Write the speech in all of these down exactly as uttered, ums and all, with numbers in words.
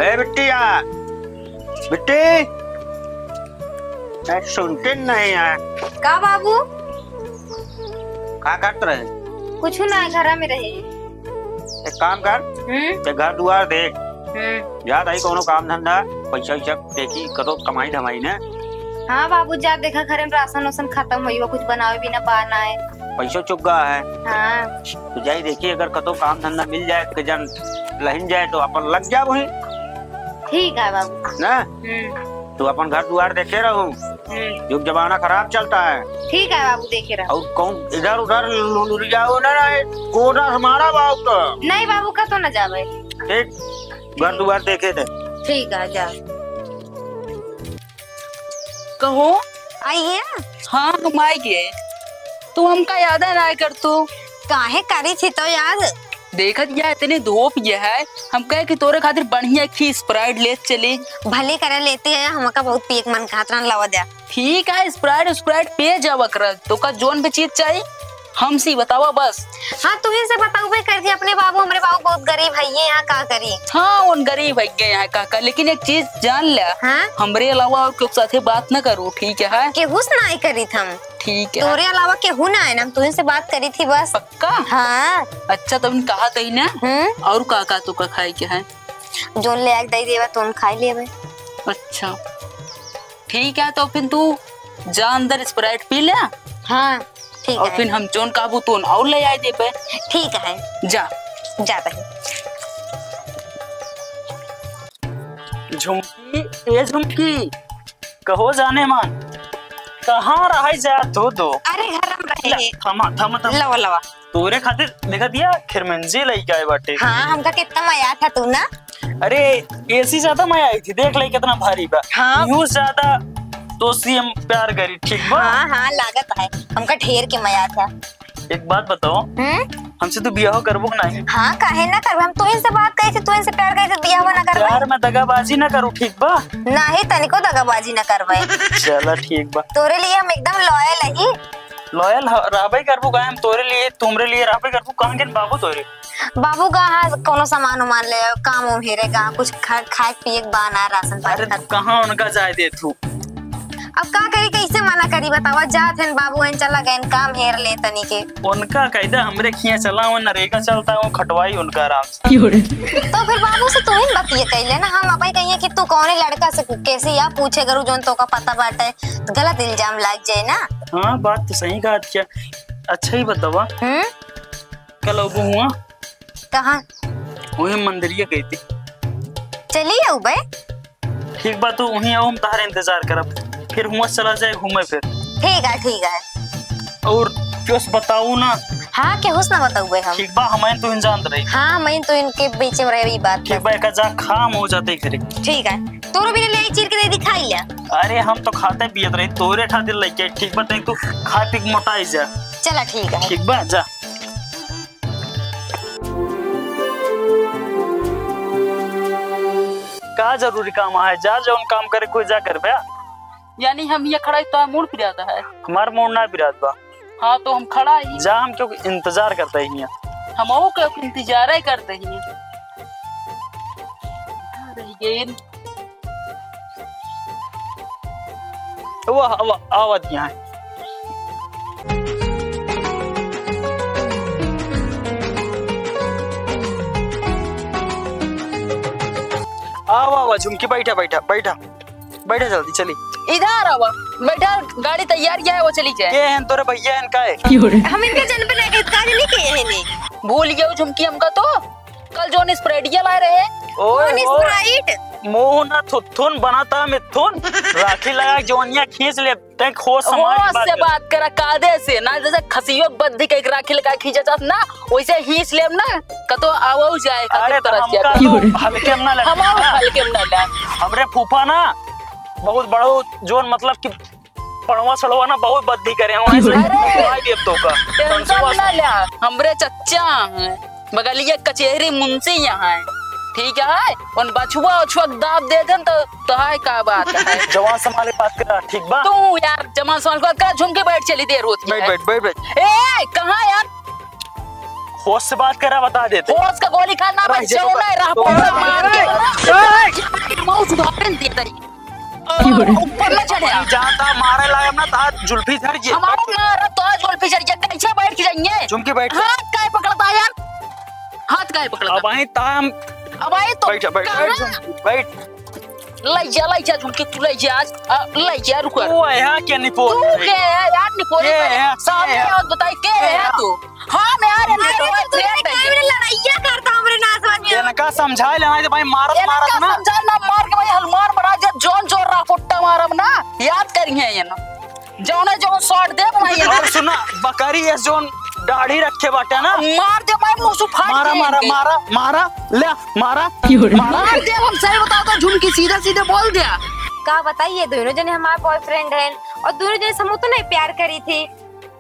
ए बिट्टिया, बिट्टी, ए, सुनते नहीं है। का बाबू? का करत रहे? कुछ ना, घर में रहे। एक काम कर, हम्म? ते घर दुआर देख। हम्म। जा ताई कौनो काम धंधा, पैसा वैसा देखी, कतो कमाई धमाई ने। हाँ बाबू, जा देखा, घरे में राशन वासन खत्म होई बा, कुछ बनावे भी ना बा ना है। पैसो चुक गया है। हाँ। तो जाई देखी, अगर कतो काम धंधा मिल जाए, के जन लहिन जाए, तो अपन लग जा वहीं। ठीक है बाबू। ना? हम्म। तू अपन घर दुआर देखे रहो। हम्म। युग जमाना खराब चलता है। ठीक है बाबू, देखे रहो। और कौन इधर उधर लुलुरियाओ ना, ना, कोड़ा हमारा बाप तो। नहीं बाबू, कतो ना जावे। ठीक, घर दुआर देखे थे। ठीक है, जा। कहो। आई है? हाँ, हम आइ गए। तू हमका याद ना कर तू। काहे करी थी तो याद? देखत या इतनी धूप ये है, हम कहे कि तोरे खातिर बढ़िया खी Sprite ले चली। भले करे लेती है, हमका बहुत पिए के मन कहत रहन, लावा द्या। ठीक है, Sprite, Sprite पिए जावा कर, तोका जोन भी चीज चाहिए, हमसे बतावा बस। हाँ, तुही से बताउबे कर दी, अपने बाबू, हमरे बाबू बहुत गरीब है, ये यहाँ का करी? हाँ, उन गरीब है, ये यहाँ का कर, लेकिन एक चीज जान ले, हाँ? हमरे अलावा और केहू साथे बात न करू, ठीक है? केहू से ना करी थम। ठीक है। तोरे अलावा केहू ना है ना, हम तुही से बात करी थी बस। पक्का? हाँ। अच्छा, तब कहा तही ना। हम्म। और का का तोका खाए के है? जोन ले आके दे देवा, तोन खाई लेबे। अच्छा, ठीक है, तो फिर तू जा अंदर Sprite पी ले। हाँ, ठीक और है। फिर हम जोन काबू तोन और ले आए देबे। ठीक है। जा। जा बहिन। झुमकी, ए झुमकी, कहो जाने मन, कहाँ रहे जात हो दो? अरे, घर में रहे। ला, थमा, थमा, थमा। लवा, लवा। तोरे खातिर देखा दिया, खिरमंजी लइके आए बाटे। हाँ, हमका कितना मया था तू ना। अरे, एसी ज्यादा मया आई थी, देख ले कितना भारी बा। हाँ। यूं ज्यादा तो सीएम प्यार करी, ठीक बा? हाँ, हाँ, लागत है, हमका ढेर के मया था। एक बात बताओ, हम्म? हमसे तू बियाह करबो कि नहीं? हाँ, काहे ना करबे, हम तोहिन से बात कही थी, तोहिन से प्यार कही थी, बियाह ना करबे। प्यार में दगाबाजी ना करू, ठीक बा? नहीं, तनिको दगाबाजी ना करबे। चला, ठीक बा। तोरे लिए हम एकदम लॉयल ही। लॉयल ह-, रहबे करबू का हम तोरे लिए, तुमरे लिए रहबे करबू। कहाँ गेन बाबू तोरे? बाबू का हाँ, कोनो सामान उमान ले, काम उम हेरे का, कुछ खा-, खाए पिए के बा ना, राशन पानी अरे, खातिर। कहाँ उनका जाए दे तू? अब का करी, कैसे मना करी बतावा? जात हन बाबू, हन चला गए, काम हेर ले तनी के। उनका कह दे, हमरे खिया चला, वो नरेगा चलता है, वो खटवाई उनका आराम से। तो फिर बाबू से तू ही बतिया कह लेना, हम अपन कहिए कि तू कौने लड़का से कैसे या पूछे करू, जोन तोका पता बाटे, गलत इल्जाम लाग जाए ना। हाँ, बात तो सही कहा, अच्छा ही बतावा। हम्म? कल अबू हुआ? कहाँ? वही मंदिरिया गई थी। चली आऊ बे। ठीक बा, तू वहीं आओ, हम तहार इंतजार करब। फिर हुआ चला जाए घूमे फिर। ठीक है, ठीक है। और केहू से बताऊ ना? हाँ, केहू से ना बताऊ बे हम। ठीक बा, हम तू जान रही। हाँ, हम तू इनके बीच में रहे, ई बात ठीक बा। बा, एका जा खा, हम हो जाते घरे। ठीक है, तोरो भी ले आई, चीर के दे दी, खाई ले। अरे, हम तो खाते पियत रही, तोरे खातिर लेके, ठीक बा, तू खा पी के मोटाई जा। चला, ठीक है। ठीक बा, जा। का जरूरी काम है? जा, जौन काम करे कोई जा करबे। यानी हम ये खड़ा ही तो मूड पिराता है। हमार मूड ना पिरात बा। हाँ, तो हम खड़ा ही। जा, हम क्यों इंतजार करता ही हियाँ। हम वो क्यों इंतजार ही करते ही। रह गए। वाह, वाह, आवा दिया है। आवा, आवा, झुमकी, बैठा, बैठा, बैठा, बैठा, जल्दी चली। इधर आवा, बैठा, गाड़ी तैयार किया है, वो चली जाए। के हैं तोरे भैया हैं, का है? हम इनका जन बनाए, का नहीं किए हैं, नहीं। भूल गया वो झुमकी हमका तो। कल जोन स्प्राइटिया लाए रहे। ओए, कौन ओए। स्प्राइट? मुंह ना थुथुन बनाता मिथुन। राखी लगा के जवनिया खींच ले, तैं होश समाज होश से बात कर। बात करा, कायदे से ना, जैसे खसियो बद्धी के एक राखी लगा खींचा चाहत ना, वैसे खींच लेब ना, कतो आवो जाए खातिर अरे, तो तरस हमका जाता। तो हल्के में ना ले। हम आओ हल्के में ना ले। हमरे फूफा ना, बहुत बड़ो जोन मतलब कि पड़वा सड़वा ना बहुत बद्दी करे हैं, वहाँ से अरे, उठवाई देब तो का। टेंशन ना ले, हमरे चच्चा हैं, बगलिया कचेहरी मुंशी यहाँ है, ठीक है? उन बछुआ उछुआ के दाब दे देन तो, तो है का बात है? जवान संभाले बात करा, ठीक बा? तू यार जवान संभाल के बात करा, झुमके बैठ चली देर होती बैठ, है। बैठ, बैठ, बैठ। ए, कहाँ यार? होश से बात करा, बता देते। होश का गोली खाना, रह बच्चे जा, हो गए, रह तो पड़ा, मार के। ए! माउस उदाहरण दे दे। की हो रे? ऊपर न चढ़े। जानता मारे लागब ना, तो आज जुल्फी झड़ जे। हमारे मारा तो आज जुल्फी झड़ जे, कैसे बैठ के जाएंगे? झुमकी बैठ। हाथ काहे पकड़ता है यार? हाथ काहे पकड़ता? अब आई ताम। अब आई तो बैठ, बैठ, कहाँ? बैठ, झुमकी, बैठ। लइ जा, लइ जा झुमकी, तू लइ जा आज। आ, लइ जा, रुक। तू है क्या निपोर? तू के है यार निपोर? के है? सामने के है? आओ, बताई, के है तू? हाँ, मैं आ रहे हैं, अरे, तो तू ये टाइम में लड़ाइया करता हमरे नासवान में। इनका समझाए लेना है तो भाई मारत, इनका मारत ना। समझाए ना, मार के भाई हनुमान महाराज जब जोन जोर रहा फुट्टा मारब ना, याद करिहे ये ना। जौने जौन शॉट देब वही। और सुना, बकरी ये जोन दाढ़ी रखे बाटे ना। मार दे, मैं मुंह से फाड़ मारा, के मारा, इनके। मारा, मारा, ले, मारा, मारा। मार दे, हम सही बताओ तो झुमकी सीधा सीधे बोल दिया। का बताइए, दोनों जने हमारे बॉयफ्रेंड हैं और दोनों जने से हम उतना ही प्यार करी थी।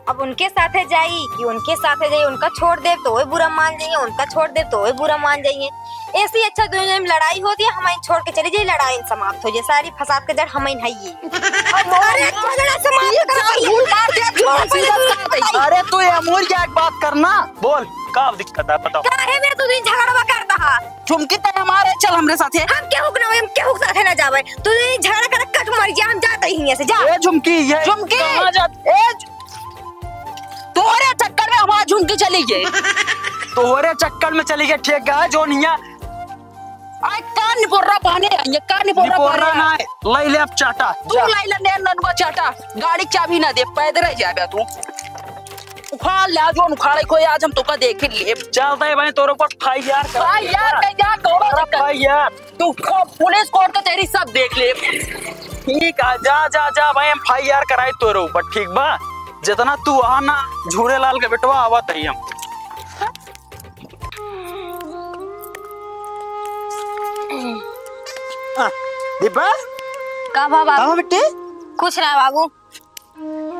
अब उनके साथे जाई कि उनके साथे जाई, उनका छोड़ देब तो वो बुरा मान जाइए, उनका छोड़ देब तो वो बुरा मान जाइए। ऐसे ही अच्छा दोनों जने में लड़ाई होती है, हम छोड़ के चली जाई, लड़ाई समाप्त हो जाए, सारी फसाद के जड़ हम ही है ये। अरे झगड़ा समाप्त कर, भूल मार दे, झूठ सीधा सीधा। अरे तू ये अमूल क्या एक बात करना, बोल का दिक्कत है बताओ। काहे मेरे तू दिन झगड़वा करता है? झुमकी ते हमारे, चल हमरे साथे। हम केहू के ना, हम केहू के साथे ना जावे। तू दिन झगड़ा कर कट मर जा, हम जाते ही यहाँ से जा। ए झुमकी, ये झुमकी। कहाँ जात-, ए तोहरे चक्कर में हमार झुमकी चली गई। तोहरे चक्कर में चली गई, ठीक है, जो निया। आय, कान निपोर्रा पाने आई है, कान निपोर्रा निपोर्रा पाने ना आई। है, लई ले अब चाटा, तू जा। लई ले ने ननुआ चाटा, गाड़ी चाबी ना दे, पैदल ही जाबे तू। उखाड़ ले, जो उखाड़े को आज हम तोका देख ले। चलता है भाई, तोरे ऊपर फाई यार कर। फाई यार, कहीं जा, कौनो तोरा चक्कर। फाई यार। तू को-, पुलिस कोर्ट कचहरी सब देख ले। ठीक है, जा, जा, जा भाई, हम फाई यार कराई तोरे ऊपर, ठीक बा? जितना तू आ ना, झूलेलाल के बेटवा, आवत ही हम। हाँ, दीपा? का बा बाबू? का बा बेटी? कुछ ना बाबू।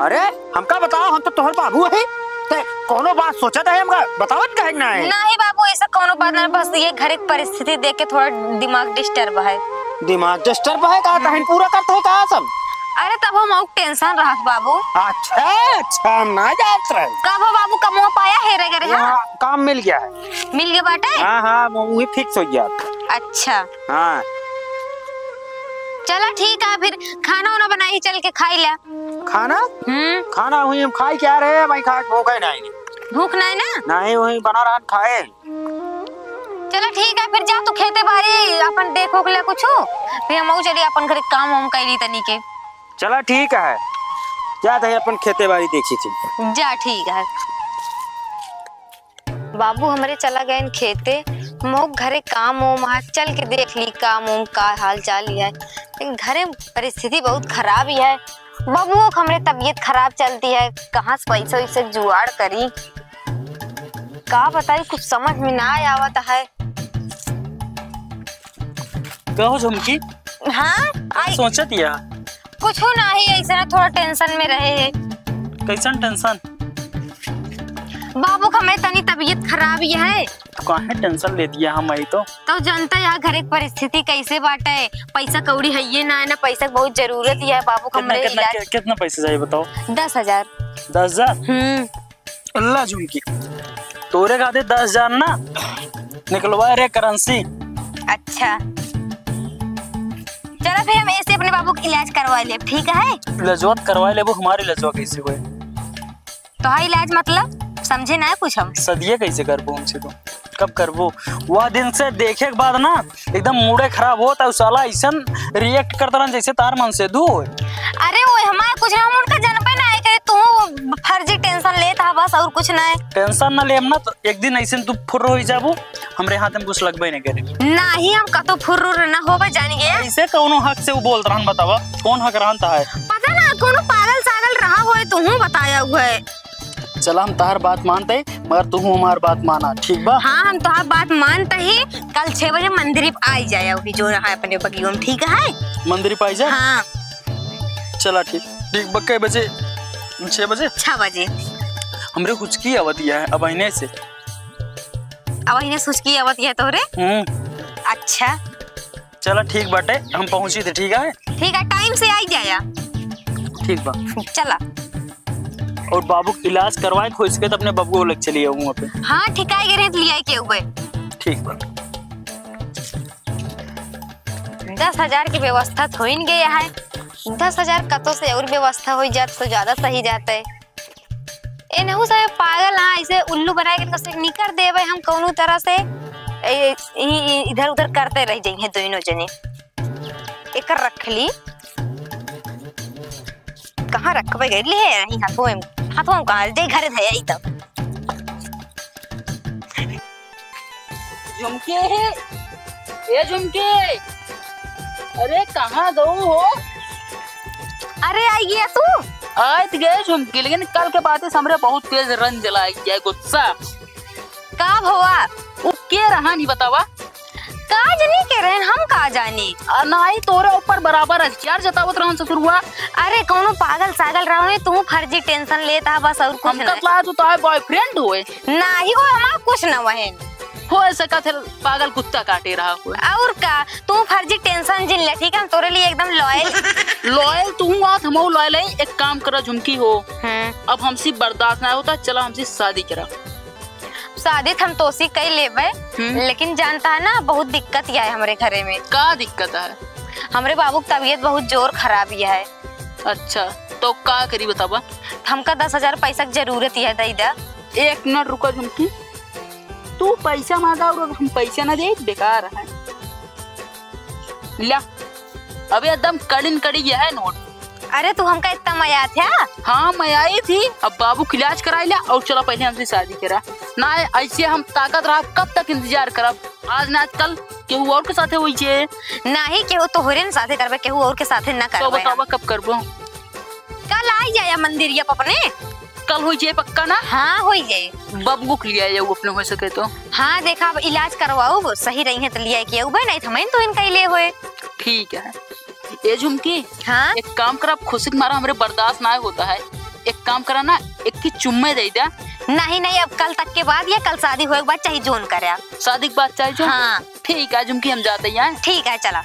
अरे, हमका बताओ, हम तो तोहर बाबू है। ते कोनो बात सोचत है, हमका बतावत काहे ना है? नहीं बाबू, ऐसा कोनो बात नहीं, बस ये घर की परिस्थिति देख के थोड़ा दिमाग डिस्टर्ब है। दिमाग डिस्टर्ब है का? तहन पूरा करत है का सब? अरे तब हम और टेंशन रहत बाबू। अच्छा, अच्छा, हम ना जात रहे। कब हो बाबू, कमवा पाया है रे, रे, हाँ? यहाँ काम मिल गया है। मिल गया बाटे? हाँ, हाँ, वो, वही फिक्स हो गया। अच्छा। हाँ। चला ठीक है, फिर खाना वाना बनाई, चल के खाई ले। खाना? हम्म। खाना वही हम खाई क्या रहे, भाई, खा भूख है नहीं। भूख नहीं ना? नहीं, वही बना रहा खाए। चला ठीक है, फिर जा तू खेते बारी अपन देखो के ले कुछ, फिर हम चली अपन घर काम वाम कैली तनी के। चला ठीक है, जा तही अपन खेते बारी देखी थी। जा ठीक है। बाबू हमरे चला गए खेते, मऊ घरे काम ओम है, चल के देख ली काम ओम का हाल चाल ही है। लेकिन घरे परिस्थिति बहुत खराब ही है, बबुओ के हमरे तबीयत खराब चलती है, कहाँ से पैसा वैसा जुगाड़ करी, का बताई, कुछ समझ में ना आवत है। कहो झुमकी, हाँ, आई। सोचत या? कुछ ना ही, ऐसे ना थोड़ा टेंशन में रहे है। कैसन टेंशन? बाबू का मैं तनी तबीयत खराब ही है। तो काहे टेंशन ले दिया हम आई तो? तो जनता यहाँ घरे के परिस्थिति कैसे बाटे, पैसा कौड़ी है ये ना है ना, पैसा के बहुत जरूरत ही है बाबू का कितना, हमरे कितना, इलाज। कि-, कितना पैसा चाहिए बताओ? दस हजार। दस हजार? हम्म। अल्लाह झुमकी, तोरे खातिर दस हजार ना निकलवा रे करेंसी। अच्छा, चलो फिर हम ऐसे अपने बाबू का इलाज करवा लेब, ठीक है? इलाजवा करवा लेबो, हमारे इलाजवा कैसे होए? तो हाँ, इलाज मतलब समझे ना कुछ हम। सदिये कैसे करबो हमसे तो? कब करबो? वह दिन से देखे के बाद ना एकदम मूडे खराब होत है, उ साला ऐसन रिएक्ट करत रहन जैसे तार मन से दू होए। अरे वो हमार कुछ ना, हम उनका जनबे ना है करे, तू फर्जी टेंशन लेत है बस, और कुछ ना है। टेंशन ना लेम ना तो एक दिन ऐसे तू फुर्र हो जाबू, हमरे हाथ में कुछ लगबे नहीं करे। नहीं, हम कतो फुर्र ना होबे जान गए। ऐसे कौनो हक से वो बोल रहन बतावा, कौन हक रहन ता है? पता ना, कोनो पागल सागल रहा होए, तू बताया हुआ है। चला, हम तहार बात मानते, मगर तू हमार बात माना, ठीक बा? हाँ, हम तोहार बात मानते ही। कल छह बजे मंदिर पे आई जाए, अभी जो रहा है अपने बगियों में, ठीक है? मंदिर पे आई जाए? हाँ। चला, ठीक, ठीक बा। कै बजे? छह बजे? छह बजे। हमरे हुचकी आवत है अब अहिने से। अब अहिने से हुचकी आवत है तोहरे? हम्म। अच्छा। चला, ठीक बाटे, हम पहुँची थे, ठीक है? ठीक है, टाइम से आई जाया। ठीक बा। चला। और बाबू के इलाज करवाए, हो सके तो अपने बबुआ लग चली आऊँ वहाँ पे। हाँ, ठीक है, ये रेंट लिया के हुए। ठीक बा। दस हजार की व्यवस्था तो होइन गया है, दस हजार कतो से और व्यवस्था हो जात तो ज्यादा सही जाता है। ए नहु साहब पागल, हाँ, ऐसे उल्लू बनाए के इनका से निकर देवे हम कौनो तरह से। ए, इ-, इ-, इधर उधर करते रह जाइए दोनों जने। एकर रख ली, कहाँ रखबे गई? ले रही हाथों में, हाथों में कहाँ? जे घरे धया ई तब। झुमकी, ए झुमकी, अरे कहाँ गऊ हो? अरे आई गया तू? आइत गए झुमकी, लेकिन कल के बाद से हमरे बहुत तेज रंज लाग गया, गुस्सा। का भवा? उ के रहन ही बतावा? का जनी के रहन, हम का जानी? आ, नाही, तोरे ऊपर बराबर हथियार जतावत रहन ससुरुआ। अरे कौनो पागल सागल रहो है, तू फर्जी टेंशन लेत हा बस, और कुछ हमका नहीं। तो तोहार बॉयफ्रेंड होए। नाही हो, हमार कुछ न वहन। हो सकत है पागल कुत्ता काटे रहा हो। और का, तू फर्जी टेंशन जिन ले, ठीक है? हम तोरे लिए एकदम लॉयल। लॉयल तू हूँ, आज हमहू लॉयल है। एक काम करा झुमकी हो, हम्म। अब हमसे बर्दाश्त ना होता, चला हमसे शादी करा। शादी त हम तोसी कई लेबे, हम्म। लेकिन जानता है ना, बहुत दिक्कत या है हमरे घरे में। का दिक्कत है? हमरे बाबू की तबीयत बहुत जोर खराब या है। अच्छा, तो का करी बतावा? हमका दस हजार पैसा की जरूरत या है, दे दा। एक मिनट रुका झुमकी, तू पैसा मांगा और हम पैसा ना दे, बेकार है। ल्या, अबे एकदम कड़िन कड़ी यह है नोट। अरे तू हमका इतना मया था? हाँ, मयाई थी। अब बाबू की इलाज कराई ल्या और चला पहले हमसे शादी करा। ना ऐसे हम ताकत रहा, कब तक इंतजार करब? आज ना आज कल केहू और के साथे होई जे। नाही, केहू तोहरे न साथे करबे, केहू और के साथे ना तो करबे। बतावा कब करबो? कल आई जाया मंदिरिया प अपने। कल होई जाए पक्का ना? हाँ, होई जाए। बबुओ के लिया जाऊ अपने हो सके तो। हाँ, देखा, अब इलाज करवाऊ, सही रही है तो लिया के आऊ, नहीं तो हम तो इनका ही ले होए। ठीक है, ए झुमकी, हाँ? एक काम करा, अब खुशी के मारा हमरे बर्दाश्त ना होता है, एक काम करा ना, एक की चुम्मे दे दे। नहीं, नहीं, अब कल तक के बाद या कल शादी होए के बाद चाहे जोन करे आप। शादी के बाद चाहे जो? हाँ। ठीक है झुमकी, हम जाते हैं। ठीक है, चला।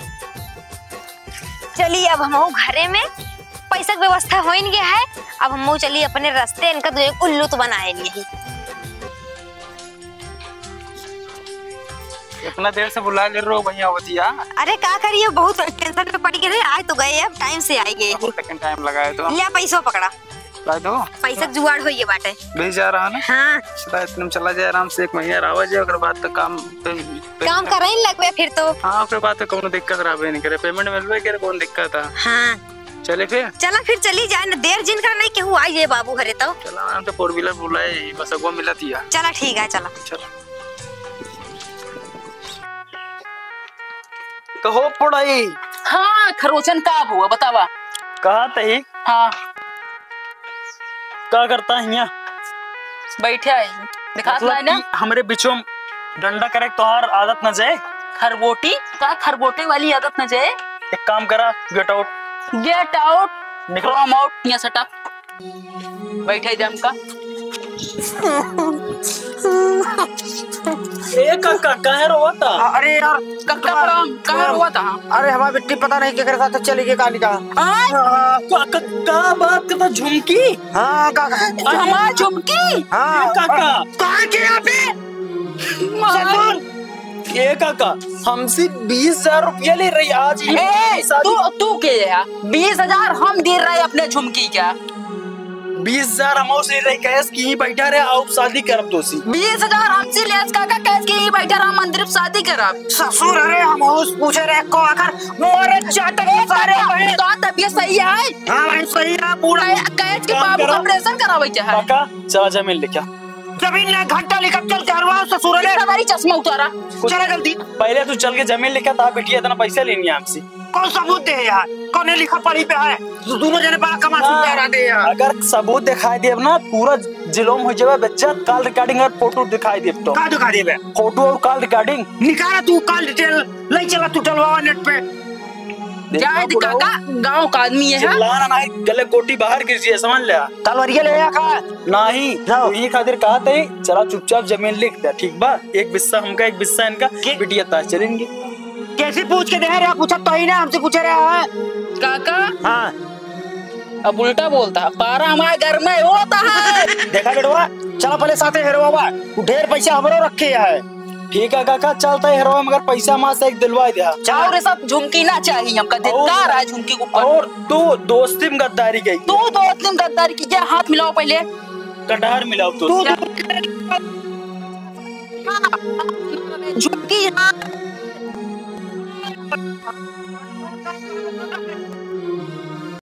चली, अब हमहू घरे में पैसा के व्यवस्था होइन गया है। अब हमहू चली अपने रास्ते, इनका दो एक उल्लू तो बनाए लिए ही। इतना देर से बुला ले रो भैया, बतिया। अरे का करिए, बहुत टेंशन में पड़ गए रहे, आए तो गए, अब टाइम से आए गए। बहुत सेकंड टाइम लगाए तो। ले पैसा पकड़ा। ला दो। पैसा के जुगाड़ होइए बाटे। बीस हजार रहा ना? हाँ। चला, इतने में चला जाए आराम से, एक महीना रहा जाए, ओकर बाद तो काम पे, पे काम करे ही लगबे फिर तो। हाँ, ओकर बाद तो कोनो दिक्कत रहबे नहीं करे, पेमेंट मिलबे करे, कौन दिक्कत है? हाँ। चले फिर? चला फिर चली जाए ना, देर जिन कर नहीं केहू आई जाए बाबू घरे तो। चला, आराम से फोर व्हीलर बुलाए, बस अगुआ मिला दिया। चला ठीक है, चला। चला। कहो पड़ाई। हाँ, खरोचन का हुआ, बतावा। कहा तही? हाँ। का करता हिया? बैठे है, दिखात मतलब ना है ना? कि हमरे बीचों डंडा करे तोहार आदत न जाए? खरबोटी? का खरबोटे वाली आदत न जाए? एक काम करा, get out। Get out? निकलो। From out, यहाँ से टप। बैठे दम का। ए काका, काहे रोवता? अरे यार, काका, थोड़ा, काहे थोड़ा रोवता? अरे हमार बिट्टी पता नहीं केकरे साथ चली गई काली का। आय? आ, का, का, का बात करता झुमकी? हाँ काका। अरे हमार झुमकी? हाँ। ए काका। काहे के यहाँ पे? मार। ससुर, ए काका, हमसे बीस हजार रुपया ले रही आज ही ए, शादी। तू, तू के है? बीस हजार हम दे रहे अपने झुमकी का। बीस हजार हम उसे रही, कहेस कि ही बैठा रहे, आओ शादी करब तोसी। बीस हजार हमसे लेस काका, कहेस कि ही बैठा रहा मंदिर में शादी करब। ससुर, अरे हम उस पूछे रहे को आकर मोरे चाटक ए, सारे काका, बहन। तो तबीयत सही है? हाँ भाई, सही है, बूढ़ा। कहे-, कहेस कि काम बाबू का करो। ऑपरेशन करावे के है। काका, चला जमीन लेके आ। जमीन ले घंटा लेकर चल के हरवा ससुर ले। हमारी चश्मा उतारा। चला जल्दी। पहले तू चल के जमीन लेके आ, ता बिटिया इतना पैसा लेनी है हमसे। कौन सबूत दे यार? कौन लिखा पढ़ी पे है? दोनों जने बड़ा कमा ना, सुनते रहते हैं यार। अगर सबूत दिखाई देब ना, पूरा जिलोम हो जावे बेइज्जत। कॉल रिकॉर्डिंग और फोटो दिखाई देब तो। का दिखा देबे? फोटो और कॉल रिकॉर्डिंग। निकाला तू कॉल डिटेल, ले चला तू डलवावा नेट पे। देखा जाए तो बुढ़ऊ, काका, गाँव का आदमी है, हाँ? चिल्लाना नहीं, गले गोटी बाहर गिर जाए, समझ ले। तलवरिया ले आ का? नहीं, जाओ। तू ही खातिर कहा थे, चला चुपचाप जमीन लिख दे, ठीक बा? एक बिस्सा हमका, एक बिस्सा इनका, के-, बिटिया तार चलेंगे। कैसे पूछ के दे रहे, पूछा तो ही ना, हमसे पूछे रहे हैं। काका? हाँ। अब उल्टा बोलता है, पारा हमारे घर में होता है। देखा बेटवा, चला पहले साथे हेरवा बा, तू ढेर पैसा हमरो रखे है। ठीक है काका, चलता है हेरवा, मगर पैसा माँ से एक दिलवा दिया। चाहो रे सब, झुमकी ना चाहिए हमका, धिक्कार है झुमकी के ऊपर। और तू दोस्ती में गद्दारी कही। तू दोस्ती में गद्दारी की, जा हाथ मिलाओ पहले। कटहर मिलाओ तू। तू झुमकी, हाँ।